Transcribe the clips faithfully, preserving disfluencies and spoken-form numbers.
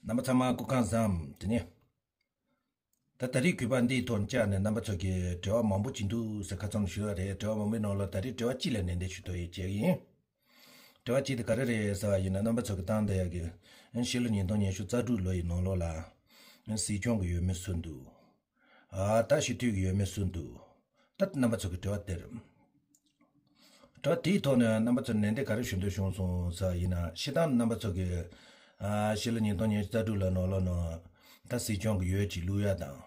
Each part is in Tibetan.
རྣམ་པ་ཚང་མ་སྐུ་ཁམས་བཟང་། དེ་ནས་ད་ད་རེས་གུས་པ་འདིའི་ཐོག་བཅར་ནས་རྣམ་པ་ཚོ་གིས་དྲི་བ་མང་པོ་ཅིག་འདུག་ཟེར་ཁ་ཚང་ཞུ་བ་རེད། དྲི་བ་མང་པོའི་ནང་ལ་ད་རེས་དྲི་བ་གཅིག་ལ་ནན་ཏན་ཞུ་ཐུབ་ཡས་བྱེད་ཀྱི་ཡིན། དྲི་བ་གཅིག་དེ་ག་རེ་རེད་ཟེར་བ་ཡིན་ན། རྣམ་པ་ཚོ་གིས་བཏང་བསྡད་ཡག་གི་ཕྱི་ལོ་ཉིས་སྟོང་ཉི་ཤུ་རྩ་དྲུག་ལོ་ཡི་ནང་ལོགས་ལ་སྲིད་སྐྱོང་གི་འོས་མི་སུ་འདུག་ཨ་ད་སྤྱི་འཐུས་ཀྱི་འོས་མི་སུ་འདུག་ད་རྣམ་པ་ཚོ་གི་དྲི་བ་དེ་རེད། དྲི་བ་དེའི་ཐོག་ནས་རྣམ་པ་ཚོར་ནན་ཏན་ག་རེ་ཞུ་འདོད་བྱུང་སོང་ཟེར་བ་ཡིན་ན། སྤྱིར་བཏང་རྣམ་པ་ཚོ་གི་ཨ་ཕྱི་ལོ་ཉིས་སྟོང་ཉི་ཤུ་རྩ་དྲུག་ལོའི་ནང་ལོགས་ནང་ད་སྲིད་སྐྱོང་གི་འོས་ཅིག་བླུག་ཡ་དང་།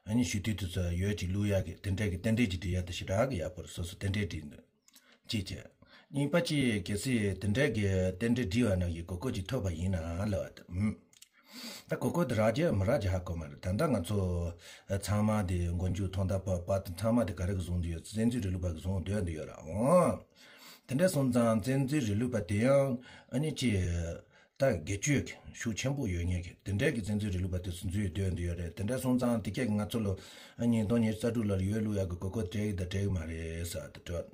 ཨ་ནི་སྤྱི་འཐུས་དེ་ཚོ་འོས་ཅིག་བླུག་ཡ་གི་དེ་འདྲའི་གི་རྟེན་འབྲེལ་ཅིག་སྒྲིག་ཡ་དེ་ཞེ་དྲག་གི་ཡག་པོ་རེད། སོ་སོ་རྟེན་འབྲེལ་སྒྲིག་འདོད་ཅིག་བྱས། གཉིས་པ་ཅིག་གལ་སྲིད་དེ་འདྲའི་གི་རྟེན་འབྲེལ་སྒྲིག་པ་ནང་གི་གོ་སྐབས་ཅིག་ཐོབ་པ་ཡིན་ན་ལབ་པ་དེ། ཨུམ། ད་གོ་སྐབས་དེ་རག་རྒྱུ་མི་རག་རྒྱུ་ཧ་གོ་མ་རེད། ད་ལྟ་ང་ཚོ་ཚང་མ་དེ་མགོ་མཇུག་ཐོག་མཐའ་བར་པ་དེ་ཚང་མ་དེ་ག་རེ་གིས་བཟུང་བསྡད་ཡོད། བཙན་འཛུལ་རིང་ལུགས་པ་གིས་བཟུང་བསྡད་ཡོད་ར། འོང་། དེ་འདྲ་སོང་ཙང་བཙན་འཛུལ་རིང་ལུགས་པ་དེ་ཡང་ཨ་ནི་ཅིག་ད་སྒེར་གཅོད་ཀྱི་ཤུགས་ཆེན་པོ་ཡོད་མཁན་གྱི་དེ་འདྲའི་གི་བཙན་འཛུལ་རིང་ལུགས་པ་དེ་ཚོ་འཛུལ་ཡོད་དོན་དུ་ཡོད་རེད། དེ་འདྲ་སོང་ཙང་དེ་གས་ང་ཚོ་ལ་ཉིས་སྟོང་ཉི་ཤུ་རྩ་དྲུག་ལ་འོས་བླུག་ཡག་གི་གོ་སྐབས་སྤྲད་ཀྱི་དང་སྤྲད་ཀྱི་མ་རེད་ཟེར་དེ་འདྲ།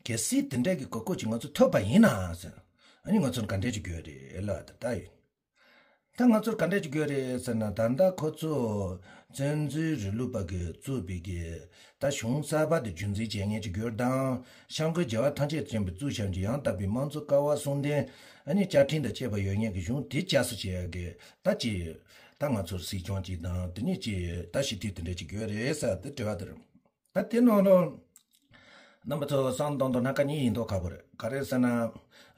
གལ་སྲིད་དེ་འདྲའི་གི་གོ་སྐབས་ཅིག་ང་ཚོ་ཐོབ་པ་ཡིན་ན་ཟེར། ཨ་ནི་ང་ཚོར་ག་འདྲས་ཅིག་དགོས་རེད་ལབ་དེ་ལྟ་ཡིན། ད་ང་ཚོར་ག་འདྲས་ཅིག་དགོས་རེད་ཟེར་ན། ད་ལྟ་ཁོ་ཚོ་བཙན་འཛུལ་རིང་ལུགས་པ་གིས་བཙུགས་པའི་གི་ད་གཞུང་གསར་པ་དེ་རྒྱུན་འཛིན་བྱེད་མཁན་ཅིག་དགོས་དང་། སྐྱབས་མགོན་རྒྱལ་བ་ཐམས་ཅད་མཁྱེན་པས་གཙོས་བྱས་ཀྱི་ཡང་དག་པའི་དམངས་གཙོ་ཀ་བ་གསུམ་ལྡན། ཨ་ནི་བཅའ་ཁྲིམས་དང་བཅས་པ་ཡོད་མཁན་གྱི་གཞུང་དེ་བསྐྱར་གསོ་བྱེད་ཡག་གི་ད་ཅིག་ད་ང་ཚོར་སྲིད་སྐྱོང་ཅིག་དང་དེ་ནས་ཅིག་ད་སྤྱི་འཐུས་དེ་འདྲ་ཅིག་དགོས་རེད་ཟེར་དེ་དྲི་བ་དེ་རེད། ད་དེ་ནང་ལོགས་རྣམ་པ་ཚོ་བསམ་བློ་གཏོང་དོན་སྣ་ཁ་གཉིས་ཡིན་མདོག་ཁ་པོ་རེད། ག་རེ་ཟེར་ན།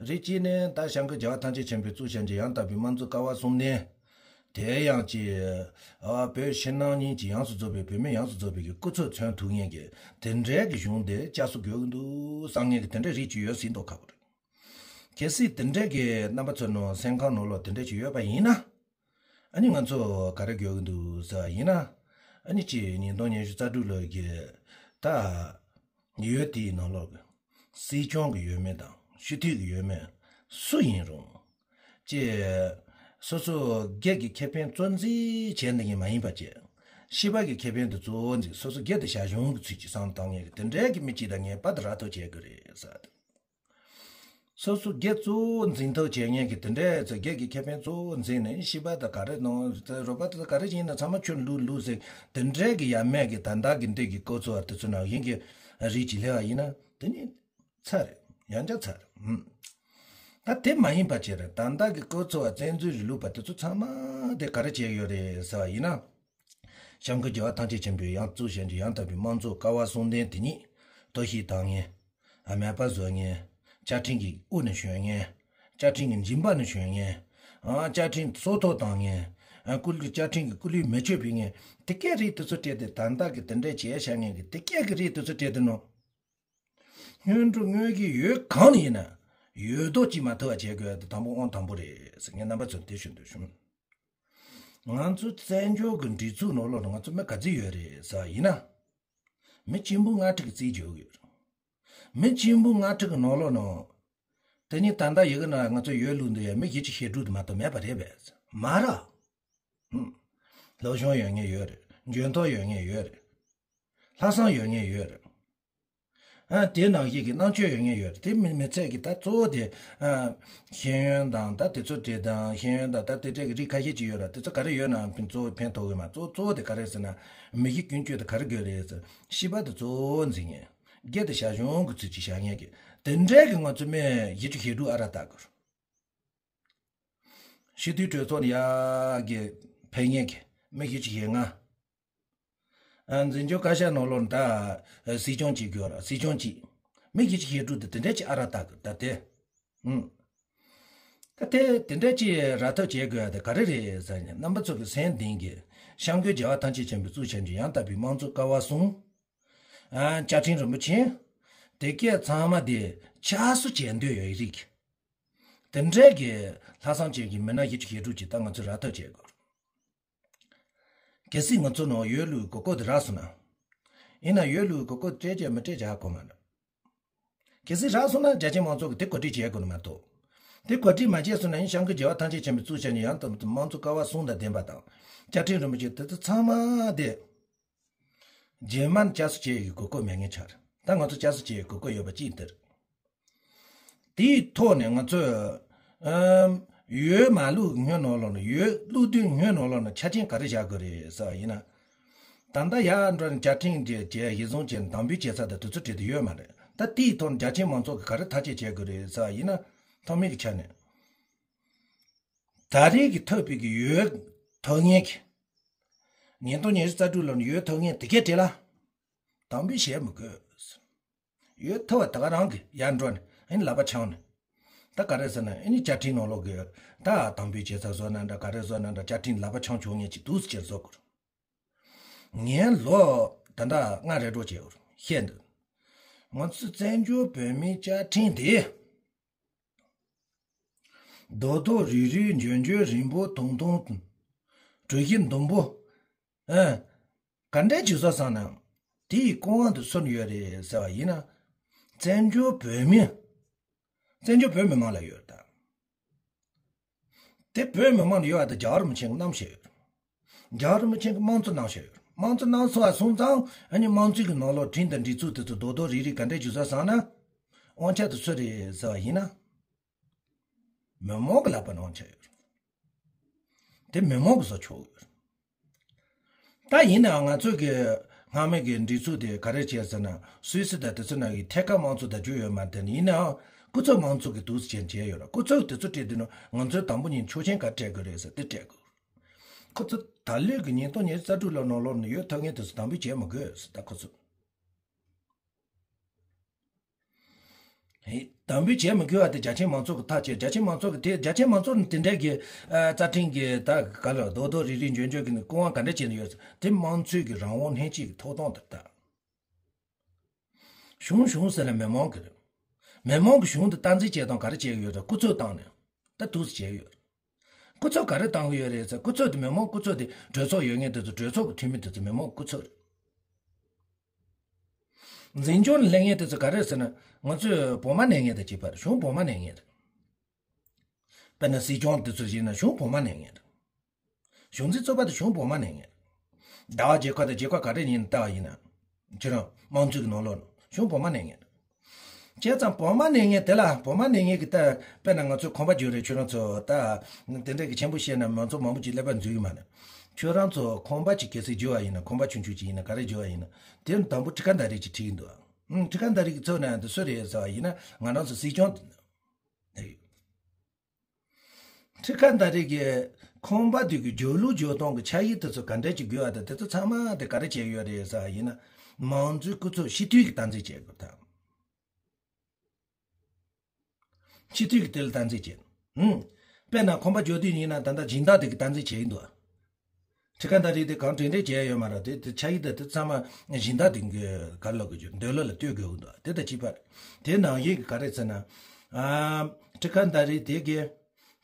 རིགས་གཅིག་ནི་ད་སྐྱབས་མགོན་རྒྱལ་བ་ཐམས་ཅད་མཁྱེན་པས་གཙོས་བྱས་ཀྱི་ཡང་དག་པའི་དམངས་གཙོ་ཀ་བ་གསུམ་ལྡན། དེ་ཡང་ཅིག་ཨ་བོད་ཕྱི་ནང་གཉིས་ཀྱི་ཡོངས་སུ་རྫོགས་པའི་བོད་མི་ཡོངས་སུ་རྫོགས་པའི་གི་སྐུ་ཚབ་མཚོན་ཐུབ་མཁན་གྱི་དེ་འདྲའི་གི་གཞུང་དེ་བསྐྱར་གསོ་དགོས་ཀྱི་འདུག་བསམ་མཁན་གྱི་དེ་འདྲའི་རིགས་ཅིག་ཡོད་སྲིད་མདོག་ཁ་པོ་རེད། གལ་སྲིད་དེ་འདྲའི་གི་རྣམ་པ་ཚོའི་ནང་སེམས་ཁམས་ནང་ལོགས་དེ་འདྲའི་ཅིག་ཡོད་པ་ཡིན་ན། ཨ་ནི་ང་ཚོ་ག་རེ་དགོས་ཀྱི་འདུག་ཟེར་བ་ཡིན་ན། ཨ་ནི་ཅིག་ཉིས་སྟོང་ཉི་ཤུ་རྩ་དྲུག་ལོ་གི་ད་འོས་དེའི་ནང་ལོགས་ཀྱི་སྲིད་སྐྱོང་གི་འོས་མི་དང་སྤྱི་འཐུས་ཀྱི་འོས་མི་སུ་ཡིན་རུང་། ཅིག་སོ་སོ་སྒེར་གྱི་ཁེ་ཕན་གཙོ་འཛིན་བྱས་འདི་ངེས་མ་ཡིན་པ་བཅས། སྤྱི་པ་གི་ཁེ་ཕན་དུ་གཙོ་བོ་འཛིན། སོ་སོ་སྒེར་དུ་བྱ་གཞུང་གི་ཚུལ་གྱིས་བསམ་བཏང་མཁན་གྱི་དེ་འདྲའི་གི་མི་གཅིག་དང་ངེས་པར་དུ་ར་ཐོ་བྱེད་དགོས་རེད་ཟེར། སོ་སོ་སྒེར་གཙོ་བོ་འཛིན་ཐབས་བྱེད་མཁན་གྱི་དེ་འདྲའི་ཚོ་སྒེར་གྱི་ཁེ་ཕན་གཙོ་བོ་འཛིན་ནས་སྤྱི་པ་དང་ག་རེ་གནང་། རོགས་པ་དང་ག་རེ་ཡིན་ན་ཚང་མ་ཁྱོད་ལུག་ལུག་ཟེར། དེ་འདྲའི་གི་ཡ་མེད་གི་ད་ལྟ་གི་འདི་གི་སྐོར་ཚོ་བ་དེ་ཚོ་ནང་བཞིན་གྱི་རིགས་ཀྱི་སླེབས་པ་ཡིན་ན་དེ་ནི་ཚར་རེད། ཡང་བསྐྱར་ཚར་རེད། ད་དེ་མ་ཡིན་པ་བྱས་རེད། ད་ལྟ་གི་སྐོར་ཚོ་བ་བཙན་འཛུལ་རིང་ལུགས་པ་དེ་ཚོ་ཚང་མ་དེ་ག་རེ་བྱས་ཡོད་རེད་ཟེར་བ་ཡིན་ན། སྐྱབས་མགོན་རྒྱལ་བ་ཐམས་ཅད་མཁྱེན་པས་ཡང་གཙོས་བྱས་ཀྱི་ཡང་དག་པའི་དམངས་གཙོ་ཀ་བ་གསུམ་ལྡན་དེ་ཉིད་གཏོར་བཤིག་བཏང་མཁན། ཨ་མེད་པ་བཟོ་མཁན། བཅའ་ཁྲིམས་ཀྱི་དབུ་ནས་ཞོན་མཁན། བཅའ་ཁྲིམས་ཀྱི་མགྲིན་པ་ནས་ཞོན་མཁན། ཨ་བཅའ་ཁྲིམས་སྲོག་ཐོག་བཏང་མཁན། ཨ་སྐུ་ལུས་བཅའ་ཁྲིམས་ཀྱི་སྐུ་ལུས་མེ་མཆོད་ཕུལ་མཁན། དེ་སྐད་རིགས་དེ་ཚོ་སྤྲད་དེ་ད་ལྟ་གི་དེ་འདྲའི་བྱས་བཞག་མཁན་གྱི་དེ་སྐད་ཀྱི་རིགས་དེ་ཚོ་སྤྲད་དེ་ནོ། སྔོན་འགྲོ་དངོས་ཀྱི་ཡོད་གང་ནས་ཡིན་ན། ཡོད་མདོག་ཅིག་མ་ཐུབ་པ་བྱེད་དགོས་ཡ་དེ་དང་པོ་དབང་དང་པོ་རེད་ཟེར། ངས་རྣམ་པ་ཚོར་དེ་ཞུ་འདོད་བྱུང་། ང་ཚོ་བཙན་བྱོལ་གྱི་སྒྲིག་འཛུགས་ནང་ལོགས་ལ་ང་ཚོ་མི་ག་ཚོད་ཡོད་རེད་ཟེར་བ་ཡིན་ན། མི་གཅིག་འབུམ་ལྔ་ཁྲི་གི་རྩིས་རྒྱག་གི་ཡོད་རེད། མི་གཅིག་འབུམ་ལྔ་ཁྲི་གི་ནང་ལོགས་ནང་། དེ་ཉིད་ད་ལྟ་ཡི་གེ་ནང་ང་ཚོ་འོས་བླུགས་འདི་ཡ་མི་བཞི་བཅུ་ཞེ་དྲུག་དེ་མ་གཏོགས་མེད་པ་རེད་པས། མ་ར། ཧུམ། སློབ་སྦྱོང་ཡོད་མཁན་ཡོད་རེད། འཇོན་ཐང་ཡོད་མཁན་ཡོད་རེད། ལྷག་བསམ་ཡོད་མཁན་ཡོད་རེད། ཨ་དེ་ནང་བཞིན་གྱི་རྣམ་དཔྱོད་ཡོད་མཁན་ཡོད་རེད། དེ་མི་མི་ཚད་ཀྱི་ད་གཙོ་བོ་དེ་ཨ་ཤེས་ཡོན་དང་ད་དེ་ཚོ་དེ་དང་ཤེས་ཡོན་དང་ད་དེ་འདྲ་གི་རིགས་ཁ་ཤས་ཅིག་ཡོད་ར། དེ་ཚོ་ག་རེ་ཡོད་ན་ཕན་གཙོ་བོ་ཕན་ཐོགས་གི་མ། གཙོ་གཙོ་བོ་དེ་ག་རེ་ཟེར་ན། མི་གཞི་ཀུན་སྤྱོད་དེ་ག་རེ་དགོས་རེད་ཟེར། སྤྱི་པ་དེ་གཙོ་བོ་འཛིན་མཁན། སྒེར་དེ་བྱ་གཞུང་གི་ཚུལ་གྱིས་བྱ་མཁན་གྱི་དེ་འདྲ་གི་ང་ཚོ་མི་བཞི་བཅུ་ཞེ་དྲུག་ཨ་ར་ལྟ་དགོས། སྤྱི་འཐུས་གྲོས་ཚོགས་ཡ་གི་ཕེབས་མཁན་གྱི་མི་བཞི་བཅུ་ཞེ་ལྔ། ཨ་འཛིན་སྐྱོང་བཀའ་ཤག་ནང་ལོགས་ད་སྲིད་སྐྱོང་གཅིག་དགོས་ར། སྲིད་སྐྱོང་གཅིག་མི་བཞི་བཅུ་ཞེ་དྲུག་དེ་དེ་འདྲ་ཅིག་ཨ་ར་ལྟ་དགོས་ད་དེ། ཨུམ། ད་དེ་དེ་འདྲ་ཅིག་ར་ཐབས་བྱེད་དགོས་ཡ་དེ་ག་རེ་རེད་ཟེར་ན། རྣམ་པ་ཚོ་གི་སེམས་གཏིང་གི་སྐྱབས་མགོན་རྒྱལ་བ་ཐམས་ཅད་མཁྱེན་པས་གཙོས་བྱས་ཀྱི་ཡང་དག་པའི་དམངས་གཙོ་ཀ་བ་གསུམ། ཨ་བཅའ་ཁྲིམས་རིན་པོ་ཆེ། དེ་གས་ཚང་མ་དེ་བསྐྱར་གསོ་བྱེད་འདོད་ཡོད་རིགས། དེ་འདྲའི་གི་ལྷག་བསམ་ཅན་གྱི་མི་སྣ་བཞི་བཅུ་ཞེ་དྲུག་ཅིག་ད་ང་ཚོས་ར་ཐབས་བྱེད་དགོས། གལ་སྲིད་ང་ཚོ་ནང་འོས་བླུག་གོ་སྐབས་དེ་རག་སོང་ན། ཡིན་ན་འོས་བླུག་གོ་སྐབས་སྤྲད་ཀྱི་མི་སྤྲད་ཀྱི་ཧ་གོ་མ་རེད། གལ་སྲིད་རག་སོང་ན་རྒྱ་ཆེ་མང་ཚོགས་ཀྱིས་དེ་གོ་སྒྲིག་བྱེད་དགོས་ནི་མ་གཏོགས། དེ་གོ་སྒྲིག་མ་བྱས་སོང་ན་ཡང་སྐྱབས་མགོན་རྒྱལ་བ་ཐམས་ཅད་མཁྱེན་པས་གཙོས་བྱས་ནས་ཡང་དག་དམངས་གཙོ་ཀ་བ་གསུམ་དང་ལྡན་པ་དང་། བཅའ་ཁྲིམས་རིན་པོ་ཆེ་དེ་ཚོ་ཚང་མ་དེ། རྗེས་མར་བསྐྱར་གསོ་བྱེད་ཡག་གི་གོ་སྐབས་མེད་མཁན་ཆགས་རེད། ད་ང་ཚོ་བསྐྱར་གསོ་བྱེད་ཡག་གི་གོ་སྐབས་ཡོད་པ་གཅིག་འདིར། དེའི་ཐོག་ནས་ང་ཚོས་ཨམ་ ཡོད་མ་བླུགས་སྔོན་ནང་ལོགས་ན། ཡོད་བླུགས་དུས་སྔོན་ནང་ལོགས་ན་ཆ་རྐྱེན་ག་རེ་བཞག་དགོས་རེད་ཟེར་བ་ཡིན་ན། ད་ལྟ་ཡར་འགྲོ་ནས་བཅའ་ཁྲིམས་ཀྱི་བཅའ་གཞི་བཟུང་བྱས་ནས་དམ་འབུལ་བྱེད་ས་དང་དུས་ཚོད་སྤྲད་དུ་ཡོད་མ་རེད། ད་དེའི་ཐོག་ནས་རྒྱ་ཆེའི་མང་ཚོགས་ཀྱིས་ག་རེ་ཐག་གཅོད་བྱེད་དགོས་རེད་ཟེར་བ་ཡིན་ན། ཐོག་མའི་གི་ཆ་ནས། ད་རེས་ཀྱི་ཐོབ་པའི་གི་ཡོད་ཐོབ་མཁན་གྱི་ཉིས་སྟོང་ཉི་ཤུ་རྩ་དྲུག་ལོ་ནས་ཡོད་ཐོབ་མཁན་དེ་གས་དེ་ལ་དམ་འབུལ་བྱེད་མི་དགོས། ཡོད་ཐོབ་པ་དེ་ག་རང་གི་ཡར་འགྲོ་ནས་ཨ་ནི་ལག་པ་འཆང་ནས། ད་ག་རེ་ཟེར་ན་ཨ་ནི་བཅའ་ཁྲིམས་ནང་ལོགས་ཀྱི་ད་དམ་འབུལ་བྱེད་ས་བཟོ་ན་འདྲ། ག་རེ་བཟོ་ན་འདྲ། བཅའ་ཁྲིམས་ལག་པ་འཆང་ཆོག་མཁན་ཅིག་འདུག་ཟེར་བཟོ་དགོས། ངས་ལོ་ད་ལྟ་ལྔ་རེ་འགྲོ་བྱས་ཡོད་བཤད་འདུག། ང་ཚོ་བཙན་བྱོལ་བོད་མིའི་བཅའ་ཁྲིམས་དེ། རྡོག་རྡོག་རིལ་རིལ་འཇོལ་འཇོལ་རིང་པོ་ཐུང་ཐུང་། གྲུ་བཞི་ཟླུམ་པོ། ཨ། ག་འདྲས་བྱེད་ས་བསམ་ན། དེ་ཡི་སྐུ་དབང་དུ་སོན་ཡོད་རེད་ཟེར་བ་ཡིན་ན། བཙན་བྱོལ་བོད་མི། བཙན་བྱོལ་བོད་མི་མང་ལ་ཡོད་ད། དེ་བོད་མི་མང་ལ་ཡོད་པ་དེ་རྒྱལ་བ་རིན་པོ་ཆེ་གིས་གནང་བཞག་ཡོད། རྒྱལ་བ་རིན་པོ་ཆེ་གིས་དམངས་གཙོ་གནང་བཞག་ཡོད། དམངས་གཙོ་གནང་སོང་བ་སོང་ཙང་ཨ་ནི་དམངས་གཙོའི་གི་ནང་ལོགས་ཁྲིམས་དང་སྒྲིག་འཛུགས་དེ་ཚོ་རྡོག་རྡོག་རིལ་རིལ་ག་འདྲས་བྱེད་ས་བསམ་ན། དབང་ཆ་དེ་སུ་རེད་ཟེར་བ་ཡིན་ན། མི་མང་གི་ལག་པ་ནང་ཆགས་ཡོད། དེ་མི་མང་གིས་བཟོ་ཆོག་ཡོད། ད་ཡིན་ནའང་ང་ཚོ་གི་སྔ་མའི་གི་སྒྲིག་འཛུགས་དེ་ག་རེ་བྱས་ཟེར་ན། སུད་སི་དང་དེ་ཚོ་ནང་གི་ཐད་ཀར་དམངས་གཙོ་དང་བསྒྱུར་ཡོད་མ་རེད། དེ་ནི་ཡིན་ནའང་སྐུ་ཚབ་དམངས་གཙོ་གི་འདུག་སེ་བྱས་ནས་བྱས་ཡོད་རེད། སྐུ་ཚབ་དེ་ཚོ་སྤྲད་དུས་ནི་ང་ཚོའི་དང་པོ་ཉིད་ཆོག་མཆན་ག་རེ་སྤྲད་དགོས་རེད་ཟེར་དེ་སྤྲད་དགོས། ཁོ་ཚོ་ད་ལོའི་གི་ཉིས་སྟོང་ཉི་ཤུ་རྩ་དྲུག་ལོ་ནང་ལོགས་ནས་ཡོད་ཐོབ་མཁན་དེ་ཚོ་དམ་འབུལ་བྱེད་མི་དགོས་ཟེར། ད་ཁོ་ཚོ། ཧེ། དམ་འབུལ་བྱེད་མི་དགོས་པ་དེ་རྒྱ་ཆེའི་མང་ཚོགས་ཀྱིས་ཐག་བཅད། རྒྱ་ཆེའི་མང་ཚོགས་ཀྱིས་དེ། རྒྱ་ཆེའི་མང་ཚོགས་ནི་དེ་འདྲའི་གི་ཨ་རྩ་ཁྲིམས་ཀྱི་ད་ག་ལ་རྡོག་རྡོག་རིལ་རིལ་འཇོལ་འཇོལ་གྱི་ནི་སྐུ་དབང་ག་འདྲ་བྱས་ནས་ཡོད་ཟེར། དེ་དམངས་གཙོའི་གི་རང་དབང་ལྷན་སྐྱེས་ཀྱི་ཐོབ་ཐང་དེ་ད། གཞུང་གཞུང་ཟེར་ན་མི་མང་གི་རེད། མི་མང་གིས་གཞུང་དེ་སྟངས་འཛིན་བྱེད་སྟངས་ག་རེ་བྱེད་ཀྱི་ཡོད་ཟེར། སྐུ་ཚབ་བཏང་ནས་ད་འདུག་སེ་བྱས་ཡོད། སྐུ་ཚབ་ག་རེ་བཏང་གི་ཡོད་རེད་ཟེར། སྐུ་ཚབ་དེ་མི་མང་སྐུ་ཚབ་དེ་གྲོས་ཚོགས་ཡོད་མཁན་དེ་ཚོ་གྲོས་ཚོགས་ཀྱི་འཐུས་མི་དེ་ཚོ་མི་མང་སྐུ་ཚབ་རེད། འཛིན་སྐྱོང་ལ་སླེབས་མཁན་དེ་ཚོ་ག་རེ་ཟེར་ན། ང་ཚོས་བོགས་མ་ལེན་མཁན་དང་གཅིག་པ་རེད། གཞུང་བོགས་མ་ལེན་མཁན་རེད། དཔེར་ན་སྲིད་སྐྱོང་དེ་ཚོ་ཡིན་ན་གཞུང་བོགས་མ་ལེན་མཁན་རེད། གཞུང་འཛིན་གཙོ་པ་དེ་གཞུང་བོགས་མ་ལེན་མཁན་རེད། ཟླ་བ་རྒྱལ་ཁབ་དང་རྒྱལ་ཁབ་ག་རེ་ཡིན་ལྟ་བ་ཡིན་ན། ཁྱོད་རང་དམངས་གཙོའི་གི་ནང་ལོགས་ནས་གཞུང་བོགས་མ་ལེན་མཁན་རེད། བྱས་ཙང་བོགས་མ་ལེན་མཁན་དེ་ལ། བོགས་མ་ལེན་མཁན་གྱི་ད་དཔེར་ན་ང་ཚོས་ཁང་པ་རྒྱུགས་རེད། ཁྱོད་རང་ཚོ་ད་དེ་འདྲ་གི་ཆེན་པོ་བཤད་ན་མང་ཚོགས་མང་པོ་ཅིག་ཀླད་པ་འཛུལ་གི་མ་རེད། ཁྱོད་རང་ཚོ་ཁང་པ་ཅིག་གལ་སྲིད་རྒྱུགས་པ་ཡིན་ན། ཁང་པ་ཆུང་ཆུང་ཅིག་ཡིན་ན། ག་རེ་རྒྱུགས་པ་ཡིན་ན། དེ་དང་པོ་ཁྲི་ཁ་འདའ་རེས་ཅིག་ཁྲིད་ཀྱི་འདུག་ཨ། ཨང་། ཁྲི་ཁ་འདའ་རེས་ཀྱི་ཚོགས་ནས་འདི་སུ་རེད་ཟེར་བ་ཡིན་ན། ང་རང་ཚོ་སྲིད་སྐྱོང་དེ། ཁྲི་ཁ་འདའ་རེས་ཀྱི་ཁང་པ་དེ་གི་རྒྱུགས་ལུགས་རྒྱུགས་སྟངས་ཀྱི་ཆ་ཡིག་དེ་ཚོ་ག་འདྲ་ཅིག་དགོས་པ་དང་། དེ་ཚོ་ཚང་མ་དེ་ག་རེ་བྱས་ཡོད་རེད་ཟེར་བ་ཡིན་ན། མང་གཙོའི་སྐུ་ཚབ་སྤྱི་འཐུས་ཀྱིས་སྟངས་འཛིན་བྱེད་དགོས་ད། སྤྱི་འཐུས་ཀྱིས་དེ་ལ་སྟངས་འཛིན་བྱེད། ཨང་། དཔེར་ན་ཁང་པ་རྒྱག་དུས་ཡིན་ན་ད་ལྟ་སྦྱིན་བདག་དེ་གིས་སྟངས་འཛིན་བྱེད་ཀྱི་འདུག་ཁྲི་ཁ་འདའ་རེས་དེ་གང་དྲན་དྲན་བྱས་ཡོད་མ་རེད། དེ་དེ་ཆ་ཡིག་དེ་དེ་ཚང་མ་སྦྱིན་བདག་དེ་གི་ག་ལ་གི་འདོད་བློ་ལ་ལྟོས་དགོས་ཀྱི་འདུག་དེ་ད་གཅིག་པ་རེད། དེ་ནང་བཞིན་གྱི་ག་རེ་ཟེར་ན། ཨ། ཁྲི་ཁ་འདའ་རེས་དེ་གིས་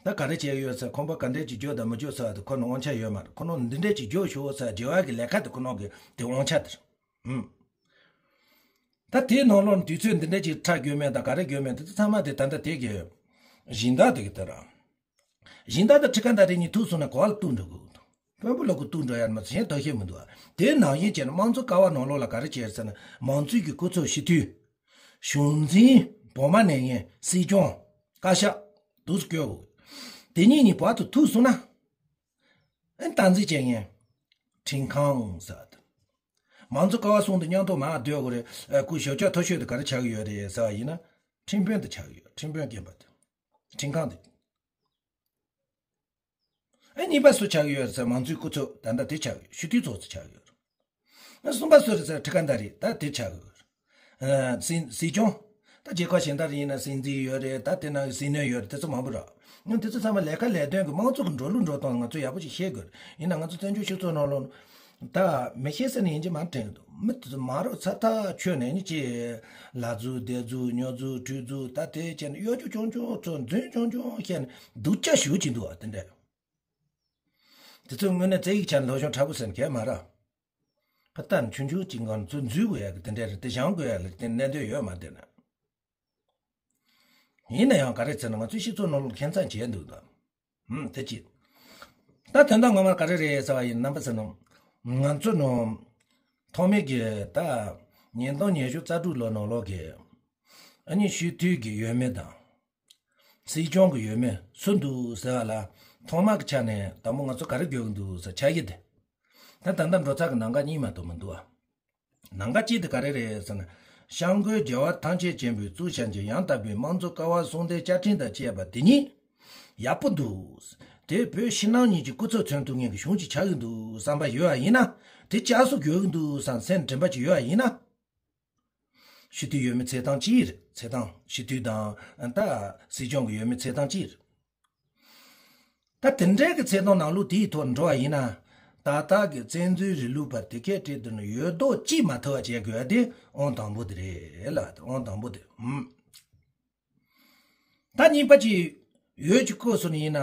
ད་ག་རེ་བྱས་ཡོད་ཟེར། ཁང་པ་ག་འདྲས་ཅིག་རྒྱག་དང་མི་རྒྱག་ཟེར་བ་དེ་ཁོ་ན་དབང་ཆ་ཡོད་མ་རེད། ཁོ་ན་འདི་འདྲས་ཅིག་རྒྱག་ཤོག་ཟེར་རྒྱག་ཡག་གི་ལས་ཀ་དེ་ཁོ་ན་གི་དེ་དབང་ཆ་དེ་རེད། ཨུམ། ད་དེའི་ནང་ལོགས་ནས་དུས་ཚོད་འདི་འདྲ་ཅིག་ཁྲལ་དགོས་མེད་དང་ག་རེ་དགོས་མེད་དེ་ཚང་མ་དེ་ད་ལྟ་དེ་གི་སྦྱིན་བདག་དེ་གི་དེ་ར། སྦྱིན་བདག་དང་ཁྲི་ཁ་འདའ་རེས་གཉིས་ཐུག་སོང་ན་ག་པར་ལ་གཏུག་འགྲོ་དགོས་འདུག་དཔོན་པོ་ལོག་གི་གཏུག་འགྲོ་ཡ་མ་ཚད་གཞན་ཐབས་ཤེས་མི་འདུག་དེ་ནང་བཞིན་བྱས་ན་དམངས་གཙོ་ཀ་བ་ནང་ལོགས་ལ་ག་རེ་བྱས་ཟེར་ན། མང་གཙོའི་གི་སྐུ་ཚབ་སྤྱི་འཐུས། གཞུང་འཛིན། བོགས་མ་ལེན་མཁན་སྲིད་སྐྱོང་། བཀའ་ཤག་འདུག་སེ་བསྐོ་དགོས། དེ་གཉིས་གཉིས་བར་དུ་ཐུག་སོང་ན། ཨེ། སྟངས་འཛིན་བྱེད་མཁན་ཁྲིམས་ཁང་ཟེར་བ་དང་། མང་གཙོ་ཀ་བ་གསུམ་དེ་མཉམ་དུ་མར་སྡོད་དགོས་རེད། ཨ། སྐུ་ཞབས་ཕྱོགས་མཐོ་ཤོས་དེ་ག་རེ་ཆགས་ཀྱི་ཡོད་རེད་ཟེར་བ་ཡིན་ན། ཁྲིམས་དཔོན་དེ་ཆགས་ཀྱི་ཡོད། ཁྲིམས་དཔོན་རྒན་པ་དེ། ཁྲིམས་ཁང་དེ། ཨ། གཉིས་པ་སུ་ཆགས་ཀྱི་ཡོད་ཟེར། མང་གཙོའི་སྐུ་ཚབ་ད་ལྟ་དེ་ཆགས་ཀྱི་ཡོད། སྤྱི་འཐུས་ཚོགས་གཙོ་ཆགས་ཀྱི་ཡོད། ཨ། གསུམ་པ་སུ་རེད་ཟེར། ཁྲི་ཁ་འདའ་རེས་ད་དེ་ཆགས་ཀྱི་ཡོད། ཨ། སྲིད་སྲིད་སྐྱོང་། ད་རྒྱལ་ཁབ་གཞན་དག་ཡིན་ན་སྲིད་འཛིན་ཡོད་རེད། ད་དེ་ནང་སྲིད་བློན་ཡོད་རེད། དེ་ཚོ་མང་པོ་རེད། ཡང་དེ་ཚོ་ཚང་མ་ལས་ཀ་ལས་དོན་གྱི་དམངས་གཙོ་གི་འགྲོ་ལུགས་འགྲོ་སྟངས་ང་ཚོ་ཡག་པོ་ཞིག་ཤེས་དགོས་རེད། ཡིན་ན་ང་ཚོ་བཙན་བྱོལ་སྤྱི་ཚོགས་ནང་ལོགས་ད་མི་ཤེས་ཟེར་ནས་ཡིན་གཅིག་མ་དྲན་གི་འདུག་མི་དེ་ཚོ་མ་རོགས་ཚ་ཐག་ཆོད་ནས་ནི་ཅི། ལ་རྫུན་སྡེ་རྫུན་ཉོ་རྫུན་འཁྲུལ་རྫུན་ད་དེ་བྱས་ནས་གཡོ་སྒྱུ་ཆུང་ཆུང་ཚོ་རྫུན་ཆུང་ཆུང་བཤད་ནས་སྡུག་ཅག་ཞེ་པོ་ཅིག་འདུག་བ། དེ་འདྲ། དེ་ཚོ་དངོས་གནས་བཙན་ཡིག་ཆ་ནས་སློབ་སྦྱོང་ཕྲ་པོ་ཟེར་མཁན་མ་རེད། ཕ་ཏན་ཆུང་ཆུང་ཅིག་ངང་ཚུར་འཛུལ་དགོས་ཡ་གི་དེ་འདྲ་རེད། དེ་སྦྱང་དགོས་ཡ་ལ་དེ་གནད་དོན་ཡོད་མ་དེ་ན། ཡིན་ན་ཡང་ག་རེ་ཟེར་ན་ང་ཚོའི་སྤྱི་ཚོགས་ནང་ལ་ཁྱད་མཚར་བྱས་འདུག་ད། ཧུམ། དེ་ཅི། ད་དོན་དག་ངོ་མ་ག་རེ་རེད་ཟེར་བ་ཡིན་ན། རྣམ་པ་ཚོ་ནང་ང་ཚོ་ནང་ཐོག་མའི་གི་ད་ཉིས་སྟོང་ཉི་ཤུ་རྩ་དྲུག་ལོ་ནང་ལོགས་ཀྱི་ཨ་ནི་སྤྱི་འཐུས་ཀྱི་འོས་མི་དང་། སྲིད་སྐྱོང་གི་འོས་མི་སུ་འདུག་ཟེར་བ་ལ། ཐོག་མ་གི་ཆ་ནས་དང་པོ་ང་ཚོ་ག་རེ་དགོས་ཀྱི་འདུག་ཟེར་ཆགས་ཀྱི་དེ། ད་ད་ལྟ་འགྲོ་ཚར་གི་ནང་འགལ་གཉིས་མ་གཏོགས་མི་འདུག་ཨ། ནང་འགལ་གཅིག་དེ་ག་རེ་རེད་ཟེར་ན། བྱ་རྒོད་རྒྱལ་བ་ཐམས་ཅད་མཁྱེན་པའི་གཙུག་བྱ་ཆེན་ཡང་དག་པའི་དམངས་གཙོ་ཀ་བ་གསུམ་ལྡན་བཅའ་ཁྲིམས་དང་བཅས་པ་དེ་ཉིད་ཡག་པོ་འདུག་དེ་བོད་ཕྱི་ནང་གཉིས་ཀྱི་སྐུ་ཚབ་མཚོན་ཐུབ་མཁན་གྱི་གཞུང་ཅིག་ཆགས་ཀྱི་འདུག་བསམ་པ་ཡོད་པ་ཡིན་ན། དེ་བཅའ་སྲོལ་དགོས་ཀྱི་འདུག་བསམ་སེམས་དྲན་པ་ཅིག་ཡོད་པ་ཡིན་ན། སྤྱི་འཐུས་འོས་མི་ཚེ་ཐང་གཅིག་རེད། ཚེ་ཐང་སྤྱི་འཐུས་དང་ད་སྲིད་སྐྱོང་གི་འོས་མི་ཚེ་ཐང་གཅིག་རེད། ད་དེ་འདྲའི་གི་ཚེ་ཐང་ནང་ལུགས་དེའི་ཐོག་འགྲོ་བ་ཡིན་ན། ད་ལྟ་གི་བཙན་འཛུལ་རིང་ལུགས་པ་དེ་གའི་གྲས་དེ་ནི་འོས་ལྡོག་གཅིག་མ་ཐུབ་པ་བྱེད་དགོས་པ་དེ་ཨང་དང་པོ་དེ་རེད་ལ། ཨང་དང་པོ་དེ། ཨུམ། ད་གཉིས་པ་ཅིག་འོས་ཅིག་བསྐོས་སོང་ཡིན་ན།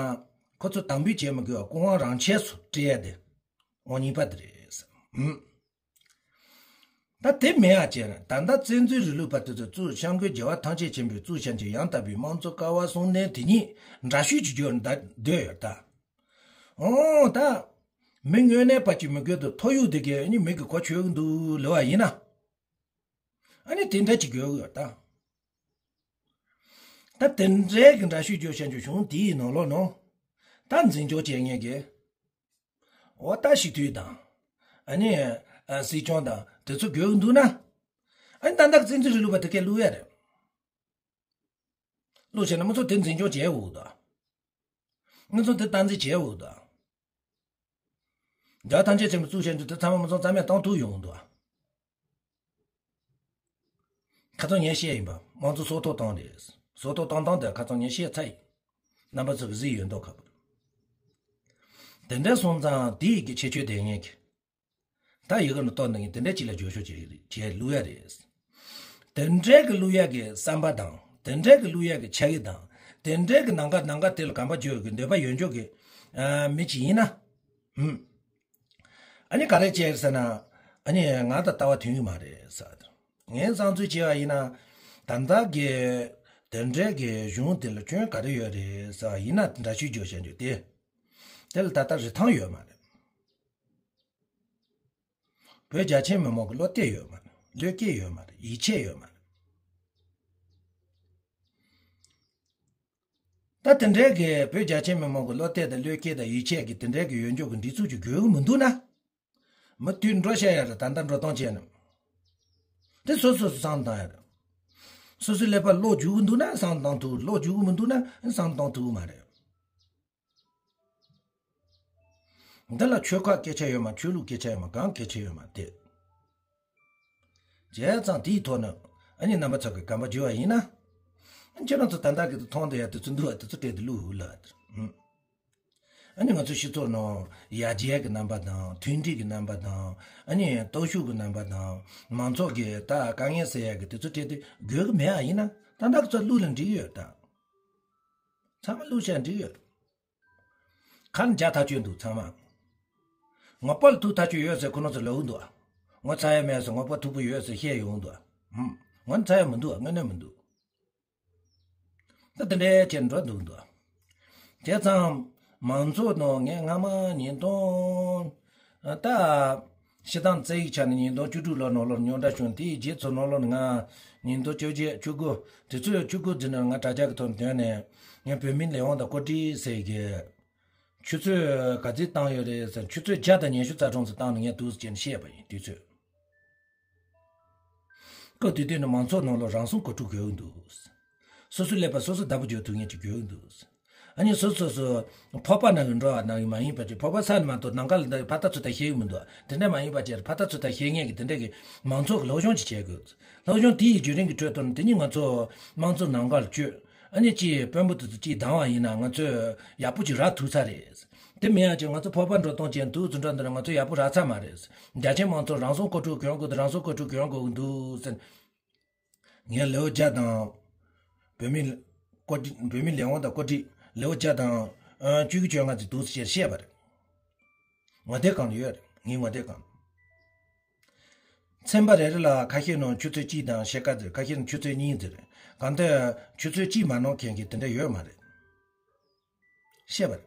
ཁོ་ཚོ་དམ་འབུལ་བྱེད་མི་དགོས་པ་སྐུ་དབང་རང་ཆས་སུ་སྤྲད་དེ། ཨང་གཉིས་པ་དེ་རེད། ཨུམ། ད་དེ་མེད་ཨ་ཅེ། ད་ལྟ་བཙན་འཛུལ་རིང་ལུགས་པ་དེ་ཚོ་གཙུག་བྱ་རྒོད་རྒྱལ་བ་ཐམས་ཅད་མཁྱེན་པའི་གཙུག་བྱ་ཆེན་ཡང་དག་པའི་དམངས་གཙོ་ཀ་བ་གསུམ་ལྡན་དེ་ཉིད་འདྲ་བཤུས་ཀྱི་རྒྱུར་འདོད་ཡོད་ད། ཨོ་ད། མི་དངོས་གནས་པ་ཅིག་མི་དགོས་དུ་ཐོ་ཡུག་དེ་གས་ནི་མི་གི་གོ་ཆོད་གི་འདུག་ལེ་བ་ཡིན་ན། ཨ་ནི་དེ་འདྲ་ཅིག་དགོས་ཡོད་ད། ད་དེ་འདྲའི་གི་འདྲ་བཤུས་རྒྱུ་བྱ་རྒྱུ་གཞུང་དེའི་ནང་ལོགས་ནང་། ད་འཛིན་སྐྱོང་བྱེད་མཁན་གི། འོ་ད་སྤྱི་འཐུས་དང་། ཨ་ནི། ཨ་སྲིད་སྐྱོང་དང་དེ་ཚོ་དགོས་འདུག་ན། ཨ་ནི་ད་ལྟ་བཙན་འཛུལ་རིང་ལུགས་པ་དེ་གས་བླུག་ཡ་རེད། བླུག་བྱས་ན་མི་ཚོ་དེ་འཛིན་སྐྱོང་བྱས་འོ་ད། མི་ཚོ་དེ་སྟངས་འཛིན་བྱས་འོ་ད། རྒྱ་ཐམས་ཅད་ཆེན་པོ་གཙུག་བྱ་རྒོད་དེ་ཚང་མ་མི་ཚོ་རྩ་མེད་གཏོང་ཐུབ་ཡོང་འདུག་ཁ་སང་ངས་བཤད་ཡིན་པ། དམངས་གཙོ་སྲོག་ཐོག་བཏང་རེད། སྲོག་ཐོག་བཏང་སྟངས་དེ་ཁ་སང་ངས་བཤད་ཚར་ཡིན། རྣམ་པ་ཚོ་གི་གཟིགས་ཡོད་མདོག་ཁ་པོ། དེ་འདྲ་སོང་ཙང་དེ་ཡི་གི་ཁྱད་ཆོས་ལྡན་མཁན་གི། ད་ཡི་གེ་ནང་གཏོང་ནས་དེ་འདྲ་ཅིག་ལ་བརྗོད་ཤོག་བྱེད་བྱེད་བླུག་ཡ་རེད། དེ་འདྲ་གི་བླུག་ཡ་གི་བསམ་པ་དང་། དེ་འདྲ་གི་བླུག་ཡ་གི་ཆ་གི་དང་། དེ་འདྲ་གི་ནང་ག་ནང་ག་དེ་ལ་གོམ་པ་བརྗོད་གི་འདོད་པ་ཡོད་འཇོག་གི། ཨ་མི་ཅིག་ཡིན་ན། ཧུམ། ཨ་ནི་ག་རེ་བྱས་ཟེར་ན། ཨ་ནི་ང་དང་ལྟ་བ་མཐུན་གི་མ་རེད་ཟེར། ངས་བསམ་ཚུལ་བྱས་པ་ཡིན་ན། ད་ལྟ་གི་དེ་འདྲའི་གི་གཞུང་དེ་ལ་སྐྱོན་ག་རེ་ཡོད་རེད་ཟེར་བ་ཡིན་ན། འདྲ་བཤུས་རྒྱག་བྱ་རྒྱུ་དེ། དེ་ལ་ད་ལྟ་རིན་ཐང་ཡོད་མ་རེད། བོད་རྒྱ་ཆེ་མི་མང་གི་བློ་གཏད་ཡོད་མ་རེད། བློས་འགེལ་ཡོད་མ་རེད། ཡིད་ཆེས་ཡོད་མ་རེད། ད་དེ་འདྲའི་གི་བོད་རྒྱ་ཆེ་མི་མང་གི་བློ་གཏད་དང་བློས་འགེལ་དང་ཡིད་ཆེས་ཀྱི་དེ་འདྲའི་གི་ཡོད་འཇོག་གི་སྒྲིག་འཛུགས་ཀྱི་དགོས་ཀྱི་མི་འདུག་ན། མུ་མཐུད་འགྲོ་བཤད་ཡ་རེད། ད་ལྟ་འགྲོ་སྟངས་བྱས་ན། དེ་སོ་སོ་སོ་བསམ་བཏང་ཡ་རེད། སོ་སོའི་ཀླད་པ་བློ་འཇུག་གི་འདུག་ན་བསམ་བཏང་ཐུབ། བློ་འཇུག་གི་མི་འདུག་ན་བསམ་བཏང་ཐུབ་ཀྱི་མ་རེད། འདི་ལ་ཆོལ་ཁ་སྐད་ཆ་ཡོད་མ། ཆོས་ལུགས་སྐད་ཆ་ཡོད་མ། གང་སྐད་ཆ་ཡོད་མ་དེ། བྱས་ཙང་དེའི་ཐོག་ནས་ཨ་ནི་རྣམ་པ་ཚོ་གི་གོམ་པ་བརྗོད་པ་ཡིན་ན། ཁྱེད་རང་ཚོ་ད་ལྟ་གི་མཐོང་བསྡད་ཡ་དེ་ཚོ་འདུག་པ། དེ་ཚོ་སྤྲད་དེ་བླུགས་ལ། ཨ་ནི་ང་ཚོ་སྤྱི་ཚོགས་ནང་ཡར་རྒྱས་ཀྱི་རྣམ་པ་དང་། མཐུན་སྒྲིལ་གྱི་རྣམ་པ་དང་། ཨ་ནི་སྟོབས་ཤུགས་ཀྱི་རྣམ་པ་དང་། མང་ཚོགས་ཀྱི་ད་དཀའ་ངལ་སེལ་ཡ་གི་དེ་ཚོ་སྤྲད་དེ་དགོས་ཀྱི་མེད་པ་ཡིན་ན། ད་ལྟ་གི་ཚོ་བླུགས་ལ་འགྲིག་ཡོད་ད། ཚང་མ་བླུགས་བྱས་འགྲིག་ཡོད། ཁ་ནས་རྒྱག་ཐག་ཆོད་འདུག་ཚང་མ། ངོ་པ་ལ་ཐུག་ཐག་ཆོད་ཡོད་ཟེར་ཁོ་རང་ཚོ་ལབ་ཀྱི་འདུག་ངོ་ཚ་ཡ་མེད་ཟེར། ངོ་པ་ཐུག་པོ་ཡོད་ཟེར་བཤད་ཡོང་འདུག་ཧུམ། ངོ་ཚ་ཡ་མི་འདུག་དངོས་གནས་མི་འདུག་ད་དེ་འདྲའི་ཆེད་འགྲོ་འདུག་འདུག་བྱས་ཙང་མང་ཚོགས་ནང་ངས་སྔ་མ་ཉིས་སྟོང་། ད། སྤྱིར་བཏང་རྩ་བའི་ཆ་ནས་ཉིས་སྟོང་བཅུ་དྲུག་ལོ་ནང་ལོགས་རྙོག་དྲ་བྱུང་། དེའི་རྗེས་ཚོ་ནང་ལོགས་ནས་ང་ཉིས་སྟོང་བཅོ་བརྒྱད་བཅུ་དགུ་དེ་ཚོའི་བཅུ་དགུ་དེ་ནས་ང་དྲ་རྒྱ་གི་ཐོག་ནས་ཐོན་ནས། ངས་བོད་མིའི་ལས་དབང་དང་བཀོད་སྒྲིག་ཟེར་གི། ཆུ་ཚོད་ག་ཚོད་བཏང་ཡོད་རེད་ཟེར། ཆུ་ཚོད་བརྒྱ་དང་ཉི་ཤུ་རྩ་གྲངས་ཙམ་བཏང་ནས་ངས་འདུག་ཟེར་བྱས་ནས་བཤད་པ་ཡིན། དུས་ཚོད། སྐབས་དེ་དུས་ནས་མང་ཚོགས་ནང་ལོགས་རང་སྲུང་གོ་སྒྲིག་དགོས་ཀྱི་འདུག་སོ་སོའི་ཀླད་པ་སོ་སོས་བདག་པོ་རྒྱག་ཐུབ་མཁན་ཅིག་དགོས་ཀྱི་འདུག་ཨ་ནི་སོ་སོ་སོ་ཕོར་པ་ནང་གི་འགྲོ་བ་ནང་གི་མ་ཡིན་པ་ཅིག་ཕོར་པ་ས་ནས་མ་གཏོགས་ནམ་མཁའ་ལ་འདི་ཕར་ལྟ་ཚུར་ལྟ་ཤེས་ཀྱི་མི་འདུག་དེ་འདྲ་མ་ཡིན་པ་ཅིག་ཕར་ལྟ་ཚུར་ལྟ་ཤེས་མཁན་གྱི་དེ་འདྲ་གི་མང་ཚོགས་ཀྱི་སློབ་སྦྱོང་ཅིག་བྱེད་དགོས། སློབ་སྦྱོང་དེ་ཡི་བརྒྱུད་རིམ་གྱི་ཁྲོད་དུ་དེ་ཉིད་ང་ཚོ་དམངས་གཙོ་ནང་ཁུལ་ལ་བསྐྱོད། ཨ་ནི་ཅིག་དཔོན་པོ་དེ་ཚོ་ཅིག་སྡང་བ་ཡིན་ན་ང་ཚོས་ཡག་པོ་ཅིག་རག་ཐུབ་ས་རེད། དེ་མིན་ཡང་ཅིག་ང་ཚོ་ཕོར་པ་འགྲོ་སྟངས་ཅན་འདུག་ཚུར་འགྲོ་འདི་ང་ཚོ་ཡག་པོ་རག་ཚར་མ་རེད། རྒྱ་ཆེ་མང་ཚོགས་རང་སྲུང་གོ་སྒྲིག་གྱོན་དགོས་འདུག་རང་སྲུང་གོ་སྒྲིག་གྱོན་དགོས་འདུག་ཟེར། ངས་ལེའུ་བརྒྱ་དང་། བོད་མི་བཀོད་སྒྲིག་བོད་མི་ལས་དབང་དང་བཀོད་སྒྲིག་ལེའུ་བརྒྱ་དང་། ཨ། བཅུ་གཅིག་བཅོ་ལྔ་ཙམ་འདུག་ཟེར་བཤད་པ་རེད། ངོ་དེབ་སྒང་ལ་ཡོད་རེད། ངའི་ངོ་དེབ་སྒང་ལ། ཚན་པ་རེ་རེ་ལ་ཁ་ཤས་ནང་ཆུ་ཚོད་གཅིག་དང་ཕྱེད་ཀ་ཟེར། ཁ་ཤས་ནང་ཆུ་ཚོད་གཉིས་ཟེར། གང་ལྟར་ཆུ་ཚོད་གཅིག་མ་གནང་མཁན་གྱི་དེ་འདྲ་ཡོད་མ་རེད། བཤད་པ་རེད།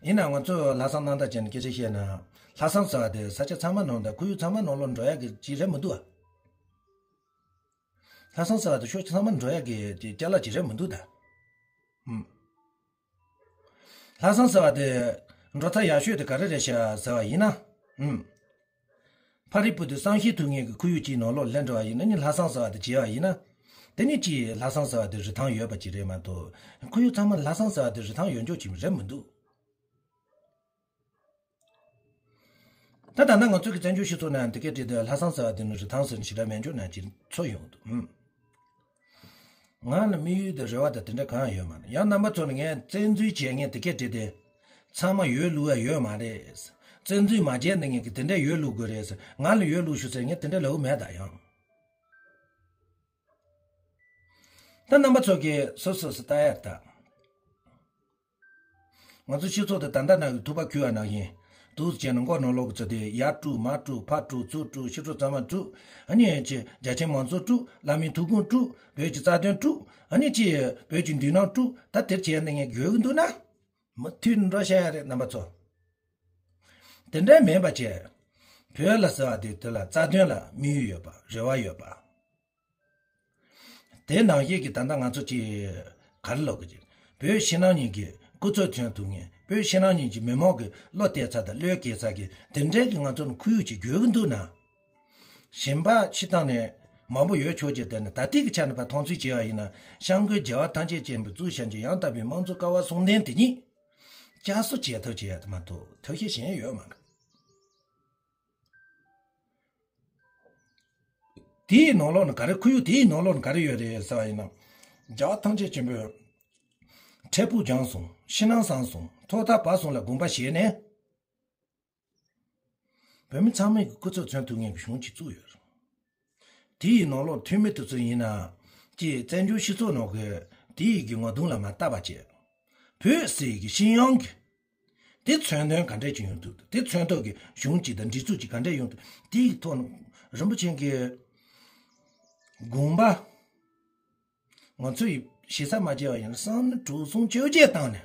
ཡིན་ནའང་ང་ཚོས་ལྷག་བསམ་རྣམ་དག་བྱས་ནས་སྐད་ཆ་བཤད་ན། ལྷག་བསམ་ཟེར་བ་དེ་ས་ཆ་ཚང་མ་ནང་དང་ཁོར་ཡུག་ཚང་མ་ནང་ལོགས་འགྲོ་ཡག་གི་ཅིག་རེད་མི་འདུག་ཨ། ལྷག་བསམ་ཟེར་བ་དེ་ཕྱོགས་ཚང་མ་འགྲོ་ཡག་གི་ཅིག་ཅ་ལག་ཅིག་རེད་མི་འདུག་ད། ཨུམ། ལྷག་བསམ་ཟེར་བ་དེ་འགྲོ་ཐབས་ཡག་ཤོས་དེ་ག་རེ་རེད་ཤག་ཟེར་བ་ཡིན་ན། ཨུམ། ཕ་རི་པུ་དེ་བསམ་ཤེས་ཐུབ་མཁན་གྱི་ཁོར་ཡུག་ཅིག་ནང་ལོགས་སླེབས་འགྲོ་བ་ཡིན་ན་ནི་ལྷག་བསམ་ཟེར་བ་དེ་བྱས་པ་ཡིན་ན། དེ་ནི་ཅིག་ལྷག་བསམ་ཟེར་བ་དེ་རིན་ཐང་ཡོད་པ་ཅིག་རེད་མ་གཏོགས། ཁོར་ཡུག་ཚང་མ་ལྷག་བསམ་ཟེར་བ་དེ་རིན་ཐང་ཡོད་འཇོག་ཅིག་རེད་མི་འདུག་ད་ད་ལྟ་ང་ཚོ་གི་བཙན་བྱོལ་སྤྱི་ཚོགས་ནང་དེ་གས་བྲིས་ཏེ་ལྷག་བསམ་ཟེར་བ་དེ་ནི་རིན་ཐང་ཟེར་ཞེ་དྲག་མེད་འཇོག་ནང་ཅིག་ཚོར་ཡོང་འདུག་ཨུམ། ང་ལ་དམིགས་ཡུལ་དང་རེ་བ་དང་དེ་འདྲ་གང་ཡང་ཡོད་མ་རེད། ཡང་རྣམ་པ་ཚོ་ནི་ངས་བཙན་འཛུལ་བྱས་ངས་དེ་གས་བྲིས་ཏེ། ཚང་མ་ཡོད་ལུགས་ཡ་ཡོད་མ་རེད། བཙན་འཛུལ་མ་བྱས་ནས་ངས་གི་དེ་འདྲ་ཡོད་ལུགས་དགོས་རེད་ཟེར། ང་ལ་ཡོད་ལུགས་ཞུ་ཟེར་ངས་དེ་འདྲ་ལབ་མེད་ད་ཡང་། ད་རྣམ་པ་ཚོ་གིས་སོ་སོ་སོ་ལྟ་ཡ་ལྟ། ང་ཚོ་སྤྱི་ཚོགས་དེ་ད་ལྟ་ནང་གི་ཐུག་པ་ཁུལ་བ་ནང་བཞིན། འདུག་བྱས་ནས་མགོ་ནང་ལོག་གི་ཚོ་དེ་ཡར་དཀྲུག་མར་དཀྲུག་ཕར་དཀྲུག་ཚུར་དཀྲུག་ཕྱི་དྲོ་ཚང་མ་དཀྲུག་ཨ་ནི་ཅི་རྒྱ་ཆེན་མང་གཙོ་དཀྲུག་བླ་མའི་ཐུགས་དགོངས་དཀྲུག་བོད་ཀྱི་རྩ་དོན་དཀྲུག་ཨ་ནི་ཅི་བོད་ཀྱི་མདུན་ནང་དཀྲུག་ད་དེར་བྱས་ནས་ངས་དགོས་ཀྱི་འདུག་ན། མུ་མཐུད་འགྲོ་བཤད་ཡ་རེད་རྣམ་པ་ཚོ། དེ་འདྲ་མིན་པ་བྱས། བོད་ལ་ཟེར་བ་དེ་དེ་ལ་རྩ་དོན་ལ་དམིགས་ཡུལ་ཡོད་པ་རེ་བ་ཡོད་པ། དེ་ནང་བཞིན་གྱི་ད་ལྟ་ང་ཚོ་ཅིག་ག་རེ་ལབ་དགོས་ཀྱི། བོད་ཕྱི་ནང་གཉིས་ཀྱི་སྐུ་ཚབ་མཚོན་ཐུབ་མཁན། བོད་ཕྱི་ནང་གཉིས་ཀྱི་མི་མང་གི་བློ་གཏད་ས་དང་བློས་འགེལ་ས་གི་དེ་འདྲའི་གི་ང་ཚོ་ནི་ཁོར་ཡུག་ཅིག་དགོས་ཀྱི་འདུག་ན། གཞན་པ་སྤྱིར་བཏང་ནས་མང་པོ་ཡོད་ཆོག་ཀྱི། དེ་ནི་ད་ལྟའི་གི་ཆ་ནས་ཕར་མཐོང་ཚུལ་བྱས་པ་ཡིན་ན། སྐྱབས་མགོན་རྒྱལ་བ་ཐམས་ཅད་མཁྱེན་པའི་གཙུག་བྱང་ཆུབ་ཡང་དག་པའི་དམངས་གཙོ་ཀ་བ་གསུམ་ལྡན་དེ་ཉིད་བསྐྱར་གསོ་བྱེད་ཐབས་བྱེད་ཡ་དེ་མ་གཏོགས་ཐབས་ཤེས་གཞན་ཡོད་མ་རེད། དེའི་ནང་ལོགས་ན་ག་རེ། ཁོར་ཡུག་དེའི་ནང་ལོགས་ན་ག་རེ་ཡོད་རེད་ཟེར་བ་ཡིན་ན། རྒྱལ་བ་ཐམས་ཅད་མཁྱེན་པས་འཕྲལ་ཕུགས་སྦྱངས་སོང་། ཕྱི་ནང་གསང་སོང་། ཐོག་མཐའ་བར་གསུམ་ལ་དགོངས་པ་བཞེས་ནས། བོད་མི་ཚང་མས་ཀྱི་སྐུ་ཚབ་མཚོན་ཐུབ་མཁན་གྱི་གཞུང་ཅིག་བཙུགས་ཡོད་རེད། དེའི་ནང་ལོགས་འཐུས་མི་དེ་ཚོ་ཡིན་ན། ཀྱི་བཙན་བྱོལ་སྤྱི་ཚོགས་ནང་གི་དེའི་གི་ངོ་གདོང་ལ་མ་བལྟ་བ་བྱས། བོད་ཟེར་གི་ཤི་ཡང་གི་དེ་མཚོན་དོན་ག་འདྲས་ཅིག་ཡོང་འདུག་དེ་མཚོན་ཐོག་གི་གཞུང་ཅིག་དང་སྒྲིག་འཛུགས་ཅིག་ག་འདྲས་ཡོང་འདུག་དེའི་ཐོག་ནས་རིན་པོ་ཆེ་གིས་དགོངས་པ། ང་ཚོ་ཡི་ཞེ་ས་མ་བྱས་པ་ཡིན་ན་བསམ་བློ་དྲུག་གསུམ་བཅོ་བརྒྱད་བཏང་ནས་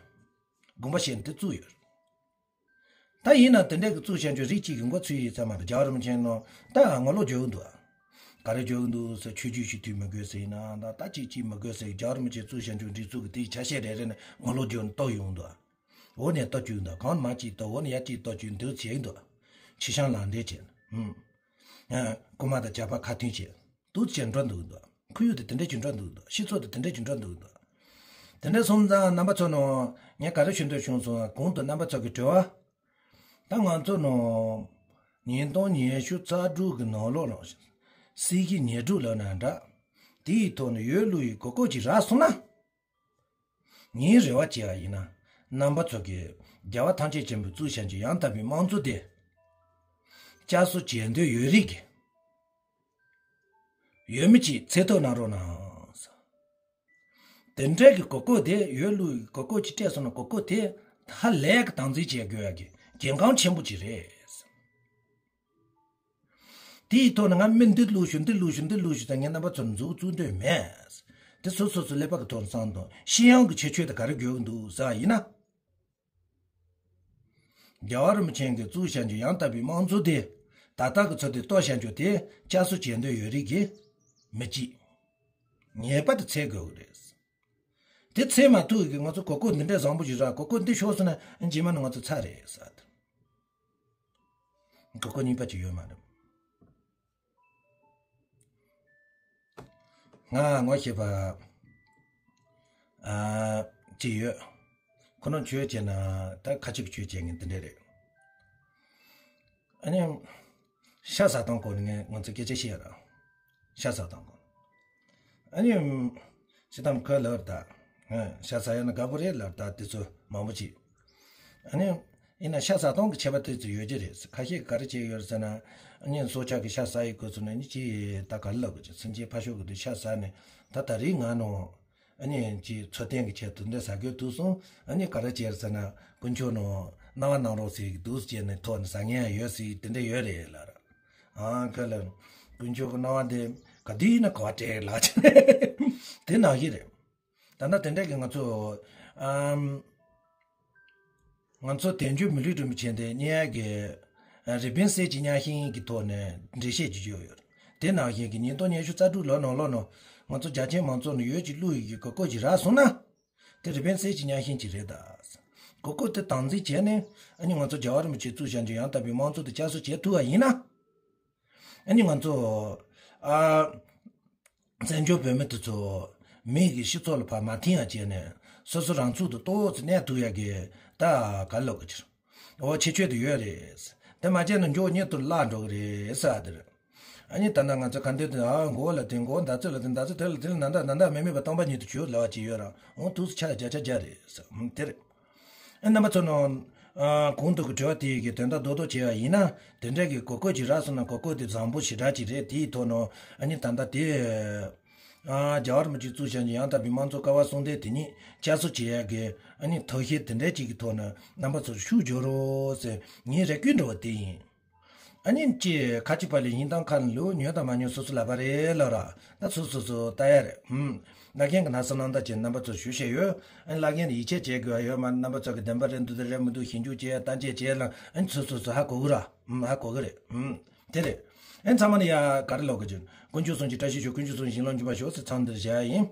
དགོངས་པ་བཞེས་ནས་དེ་བཙུགས་ཡོད། ད་ཡིན་ན་དེ་འདྲའི་གི་གཙུག་བྱང་ཆུབ་རིགས་གཅིག་གི་འགོ་ཚུགས་ཡིན་ཙམ་མ་རེད། རྒྱལ་བ་རིན་པོ་ཆེ་ནོ་ད་ངོ་ལོག་རྒྱག་གི་འདུག་ག་རེ་རྒྱག་གི་འདུག་ཟེར། ཆོས་བརྒྱུད་ཞུ་དུས་མི་དགོས་ཟེར་ཡིན་ན། ད་ད་ཅིག་ཅིག་མི་དགོས་ཟེར། རྒྱལ་བ་རིན་པོ་ཆེ་གཙུག་བྱང་ཆུབ་སྒྲིག་འཛུགས་ཀྱི་དེའི་ཆ་ཤས་རེ་རེ་ནས་ངོ་ལོག་རྒྱག་ནས་གཏོར་ཡོང་འདུག་འོ་ནས་གཏོར་བཅུག་འདུག་གང་མ་ཅིག་གཏོར། འོ་ནས་ཡ་ཅིག་གཏོར་བཅུག་འདུག་བྱས་འདུག་ཕྱི་བཤམས་ལག་འབྲེལ་བྱས། ཧུམ། རྐུན་མ་དང་ཇག་པ་ཁ་མཐུན་བྱས། འདུག་བྱས་འགྲོ་འདུག་འདུག་ཁོར་ཡུག་དེ་དེ་འདྲ་ཅིག་འགྲོ་འདུག་འདུག་སྤྱི་ཚོགས་དེ་དེ་འདྲ་ཅིག་འགྲོ་འདུག་འདུག་དེ་འདྲ་སོང་ཙང་རྣམ་པ་ཚོ་ནང་ངས་ག་རེ་ཞུ་འདོད་བྱུང་སོང་། གོང་དུ་རྣམ་པ་ཚོ་གི་དྲི་བ། ད་ང་ཚོ་ནང་ཉིས་སྟོང་ཉི་ཤུ་རྩ་དྲུག་གི་ནང་ལོགས་ལ་སྲིད་ཇུས་ཉེར་དྲུག་ལབ་ན་འདྲ། དེའི་ཐོག་ནས་ཡོད་ལུགས་ཡི་གོ་སྐབས་ཅིག་རག་སོང་ན། ངའི་རེ་བ་བྱས་པ་ཡིན་ན། རྣམ་པ་ཚོ་གིས་རྒྱལ་བ་ཐམས་ཅད་མཁྱེན་པའི་གཙུག་བྱང་ཆུབ་ཡང་དག་པའི་དམངས་གཙོ་དེ་བསྐྱར་གསོ་བྱེད་འདོད་ཡོད་རིགས་ཀྱི། ཡོད་མི་གཅིག་འཚོལ་ཐབས་གནང་རོགས་གནང་། དེ་འདྲའི་གི་གོ་སྐབས་དེ་ཡོད་ལུགས་གོ་སྐབས་ཅིག་སྤྲད་སོང་ན། གོ་སྐབས་དེ་ཧ་ལས་གི་དམ་འཛིན་བྱེད་དགོས་ཡ་གི་གལ་འགངས་ཆེན་པོ་ཅིག་རེད། དེའི་ཐོག་ནས་ང་མི་འདི་བླུགས་ཞུ་འདི་བླུགས་ཞུ་འདི་བླུགས་ཞུ་ཟེར་ངས་རྣམ་པ་ཚོར་མཛུབ་བཙུགས་འདོད་མེད། དེ་སོ་སོ་སོ་ཀླད་པ་གི་ཐོག་ནས་བསམ་དང་། ཤི་ཡང་གི་ཁྱད་ཆོས་དེ་ག་རེ་དགོས་ཀྱི་འདུག་ཟེར་བ་ཡིན་ན། རྒྱལ་བ་རིན་པོ་ཆེ་གི་གཙུག་བྱང་ཆུབ་ཡང་དག་པའི་དམངས་གཙོ་དེ། ད་ལྟ་གི་ཚོ་དེ་གཏོར་བྱ་རྒྱུ་དེ་བསྐྱར་གསོ་བྱེད་འདོད་ཡོད་རིགས་ཀྱི་མི་གཅིག་ངེས་པར་དུ་འཚོལ་དགོས་ཀྱི་རེད། དེ་འཚོལ་མ་ཐུབ་ཀྱི་ང་ཚོ་གོ་སྐབས་འདི་འདྲའི་བཟང་པོ་ཞིག་རག་གོ་སྐབས་འདི་ཤོར་སོང་ན་རྗེས་མ་ནི་ང་ཚོ་ཚར་རེད་ཟེར། གོ་སྐབས་གཉིས་པ་ཅིག་ཡོད་མ་རེད། ང་ངོ་ཤེས་པ་ཨ་ཅིག་ཡོད། ཁོ་རང་ཆོས་བྱས་ན་ད་ཁ་ཆེ་གི་ཆོས་བྱེད་མཁན་དེ་འདྲ་རེད། ཨ་ནི་ཤ་ཟ་སྟངས་སྐོར་ནས་ངས་ང་ཚོ་སྐད་ཆ་བཤད་ཡ་ར། ཤ་ཟ་སྟངས་སྐོར། ཨ་ནི་ཅི་ལྟར་ཁོས་ལབ་ད། ཤ་ཟ་ཡ་ན་དགའ་པོ་རེད་ལབ་ད་དེ་ཚོ་མང་པོ་ཅིག་ཨ་ནི། ཡིན་ན་ཤ་ཟ་སྟངས་ཀྱི་ཁྱད་པར་དེ་ཚོ་ཡོད་ཀྱི་རེད། ཁ་ཤས་ཀྱིས་ག་རེ་བྱས་ཡོད་རེད་ཟེར་ན། ཨ་ནི་སྲོག་ཆགས་ཀྱི་ཤ་ཟ་ཡི་དགོས་ཚུལ་ནི་ཨ་ནི་ཅི་ད་ག་རེ་ལབ་དགོས་ཀྱི། སེམས་ཅན་ཕར་ཞོག་གི་དུས་ཤ་ཟ་ནས་ད་ད་རེས་ང་ནོ། ཨ་ནི་ཅི་འཚོ་རྟེན་གྱི་ཆེད་དུ་འདི་ཟ་དགོས་ཐུག་སོང་། ཨ་ནི་ག་རེ་བྱས་རེད་ཟེར་ན་དཀོན་མཆོག་ནོ་གནང་བ་གནང་རོགས་ཟེར་གི་འདུག་ཟེར་ནས་ཐོག་ནས་ཟ་མཁན་ཡང་ཡོད་ཟེར་གི་དེ་འདྲ་ཡོད་རེད་ལབ་ར། ཨང་ཁ་ལ། དཀོན་མཆོག་གི་གནང་བ་དེ་ག་དུས་ཡིན་ན་ག་བ་སྤྲད་ལབ་བྱས་དེ་ནང་བཞིན་རེད། ད་ལྟ་དེ་འདྲ་གི་ང་ཚོ་ཨམ། ང་ཚོ་དལ་འབྱོར་མི་ལུས་རིན་པོ་ཆེ་འདི་གཉེར་གི་རི་པིན་གསེར་གྱི་གཉའ་ཤིང་གི་ཐོག་ནས་འགྲེལ་བཤད་ཅིག་བརྗོད་ཡོད། དེ་ནང་བཞིན་གྱི་ཉིས་སྟོང་ཉི་ཤུ་རྩ་དྲུག་ལོ་ནང་ལོགས་ནང་ང་ཚོ་རྒྱ་ཆེན་མང་ཚོགས་ནས་ཡོད་ཀྱི་བླུ་ཡི་གི་གོ་སྐབས་ཅིག་རག་སོང་ན། དེ་རི་པན་སེ་གྱི་མཉམ་ཞེན་ཅིག་རེད་ད། གོ་སྐབས་དེ་དམ་འཛིན་བྱས་ནས་ཨ་ནི་ང་ཚོ་རྒྱལ་བ་རིན་པོ་ཆེ་བཙུགས་བཞག་རྒྱུ་ཡང་དག་པའི་དམངས་གཙོ་དེ་བསྐྱར་གསོ་བྱེད་ཐུབ་པ་ཡིན་ན། ཨ་ནི་ང་ཚོ་ཨ་བཙན་བྱོལ་བོད་མི་དེ་ཚོ་མི་གི་སྤྱི་ཚོགས་ལ་ཕར་མ་འཐེན་ཡ་བྱས་ནས་སོ་སོ་རང་ཚུགས་དུ་ཏོག་ཙམ་གནས་ཐུབ་ཡ་གི་ད་ག་ལོག་གི་ཕྱིར། འོ་ཁྱད་ཆོས་དེ་ཡོད་རེད། དེ་མ་བྱས་ན་མགྱོགས་མྱུར་དུ་བརླག་འགྲོ་གི་རེད་ཟེར་བ་དེ་རེད། ཨ་ནི་ད་ལྟ་ང་ཚོ་ག་འདོད་དུ་ཨ་མགོ་ལ་དེ་མགོ་མདའ་རྩེ་ལ་དེ་མདའ་རྩེ་དེ་ལ་དེ་ལ་ན་ད་ན་ད་མེ་མེད་པ་སྟོང་པ་ཉིད་དུ་གྱུར་ལབ་པ་ཅིག་ཡོད་ར། འོ་དུས་སུ་ཆ་བརྒྱ་ཆ་བརྒྱ་རེད་ཟེར། ཨ་དེ་རེད། ཨ་རྣམ་པ་ཚོ་ནང་ཨ་གོང་དུ་གི་དྲི་བ་དེ་གི་དོན་དག་རྡོག་རྡོག་བྱས་པ་ཡིན་ན། དེ་འདྲ་གི་གོ་སྐབས་ཅིག་རག་སོང་ན་གོ་སྐབས་དེ་བཟང་པོ་ཞེ་དྲག་ཅིག་རེད། དེའི་ཐོག་ནང་ཨ་ནི་ད་ལྟ་དེ་ཨ་རྒྱལ་བ་རིན་པོ་ཆེ་བཙུགས་བཞག་ཡང་དག་པའི་དམངས་གཙོ་ཀ་བ་གསུང་སྡེ་དེ་ཉིད་བསྐྱར་གསོ་བྱེད་ཡ་གི་ཨ་ནི་ཐབས་ཤེས་དེ་འདྲ་ཅིག་གི་ཐོག་ནས་རྣམ་པ་ཚོར་ཤུགས་རྒྱོབ་རོགས་ཟེར། ངའི་རེ་སྐུལ་འདྲ་བོ་དེ་ཡིན། ཨ་ནི་ཅི་ཁ་ཅིག་པ་ལས་ཡིན་དང་ཁ་ལ་ལུག་ཉོས་དང་མ་ཉོས་སོ་སོ་ལབ་པ་རེད་ལབ་ར། ད་སོ་སོ་སོ་ལྟ་ཡ་རེད། ཧུམ། ལ་རྒན་གྱི་ན་ས་ནང་ད་ཅི་རྣམ་པ་ཚོར་ཞུ་བཤད་ཡོད། ཨ་ནི་ལ་རྒན་ནི་ཡིད་ཆེས་བྱེད་དགོས་པ་ཡོད་མ་རེད། རྣམ་པ་ཚོ་གི་བདེན་པ་རེད་འདུག་དེ་རེད་མི་འདུག་ཞིབ་འཇུག་བྱས་ལྟ་དཔྱད་བྱས་ལ་ཨ་ནི་སོ་སོ་སོ་ཧ་གོ་གི་ར། ཧུམ། ཧ་གོ་གི་རེད། ཧུམ། དེ་རེད། ཨ་ནི་ཚང་མ་ནི་ཡ་ག་རེ་ལབ་གི་ཅིག་དཀོན་མཆོག་གསུམ་གྱི་བཀྲ་ཤིས་ཤོག་དཀོན་མཆོག་གསུམ་གྱི་བྱིན་རླབས་འཇུག་པར་ཤོག་ཟེར་མཚམས་འདིར་བཞག་ཡ་ཡིན།